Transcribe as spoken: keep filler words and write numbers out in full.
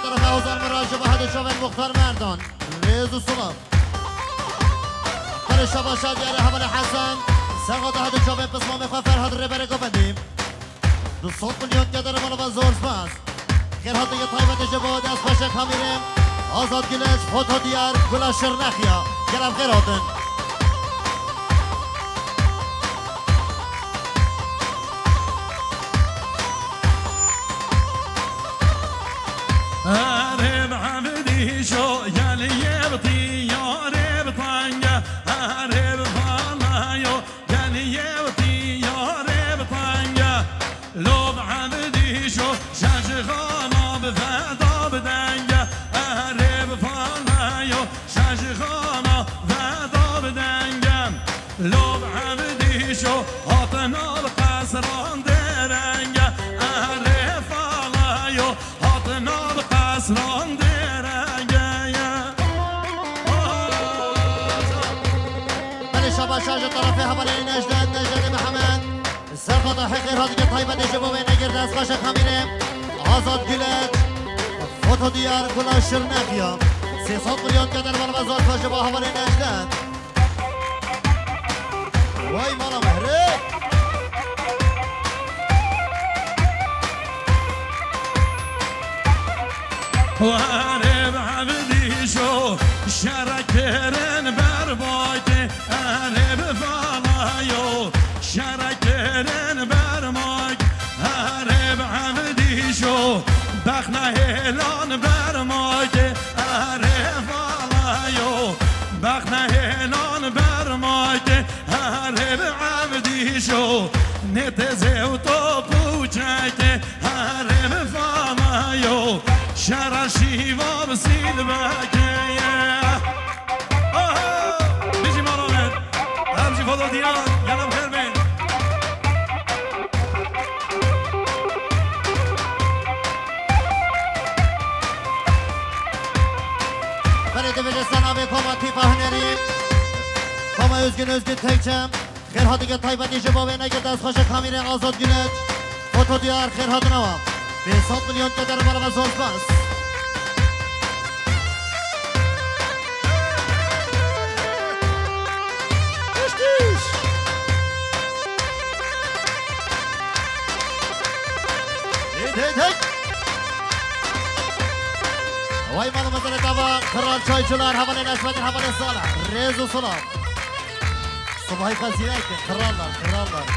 Terefa Ozan Miraji ve hedi çavên Muxtar Merdan. Rêz û silav. Perê şabaşa diyarê hevalê Hesen. Serva da hedi çavên pismamê xwe Ferhat Rêberê Govendî. Du sed milyon keder mala ve zor spas. Xêrhatinê taybetê ji bo destxweşê Kamîrê. Azad Güleç, foto diyar, Gula Şirnexiya. Gelek xêr hatin. Erê bi evdîşo, geliyê bi tiyarê bi tenge, erê bi fanayo, geliyê bi tiyarê bi tenge. Lo bi evdîşo, şeşixana bi feda bi denge, erê bi fanayo, şeşixana feda bi denge. Lo bi evdîşo, hatina bi qesran derenge, erê fanayo, hatina bi qesran derenge. Belê şabaşa ji terefê hevalê Necdet, Necdetê Mihemed. Serfa da hê xêrhatinê taybetê ji bo wê negir destxweşê Kamîrê. Azad Güleç. Foto diyar, Gula Şirnexiya. Sê sed milyon keder mala ve zor xweş ji bo hevalê Necdet. Vay mala Mehrê. Erê bi evdîşo, şerekirin berbakê, erê bi fanayo, şerekirin bermak, erê bi evdîşo, bexne hêlan bermakê, erê fanayo, bexne hêlan bermakê, erê bi evdîşo, nê tezê û top û çekê, erê bi fanayo, şera şîva bi sîlbekê ye. Aha! Bijî mala me. Em jî foto dîran, gelem xêr bên. Belê dibêje ser navê Koma Tîpa Hunerî, Koma Özgün Özgün Tekçe. Xêrhatinê taybetî ji bo wê negir destxweşê Kamîrê Azad Güleç. Foto diyar xêrhatina we. Pênc sed milyon keder mala ve zor spas. Tîş tîş. Hey, hey, hey. Vay mala mezele tava, Kral Çaycılar, hevalê Neşmetîn, hevalê Salih. Rêz û silav. Sibahî xwe zîrek in, krallar, krallar.